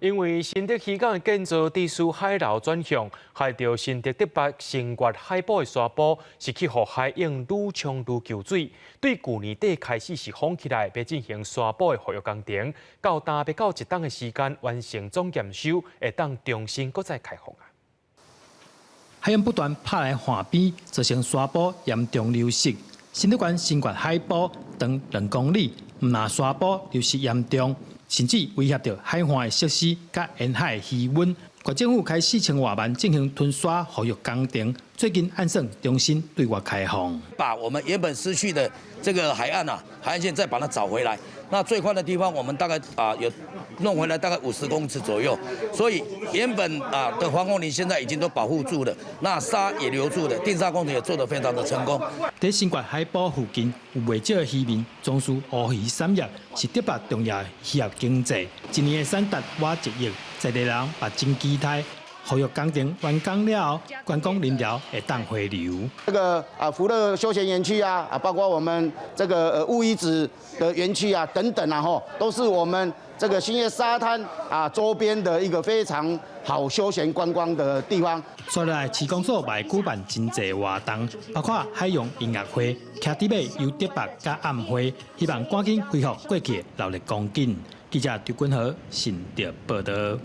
因為新竹漁港的建造致使海流轉向，害著新竹竹北新月海埔的沙埔是去予海湧愈沖愈搝水。對舊年底開始是封起來，欲進行沙埔的復育工程，到今欲到一冬的時間完成總驗收，會當重新閣再開放啊。海湧不斷拍來岸邊，造成沙埔嚴重流失。新竹縣新月海埔長2公里，毋但沙埔流失嚴重，甚至威脅著海岸的設施佮沿海的漁塭。縣政府開4000外萬進行吞沙復育工程，最近按算重新對外開放。把我們原本失去的這個海岸啊，海岸線再把它找回來。那最寬的地方，我們大概啊有弄回來大概50公尺左右。所以原本啊的防風林現在已經都保護住了，那沙也留住了，定沙工程也做得非常的成功。佇新月海埔附近有袂少的漁民從事烏魚產業，是竹北重要漁業經濟，一年的產值倚1億，在地人嘛真期待復育工程完工了後，觀光人潮會當回流。這個啊福樂休閒園區啊，啊包括我們這個烏魚子的園區啊等等啊，吼，都是我們這個新月沙灘啊周邊的一個非常好休閒觀光的地方。紲來市公所嘛會舉辦真濟活動，包括海洋音樂會、騎豬馬遊竹北佮暗會，希望趕緊恢復過去的熱鬧光景。記者張君和新竹報導。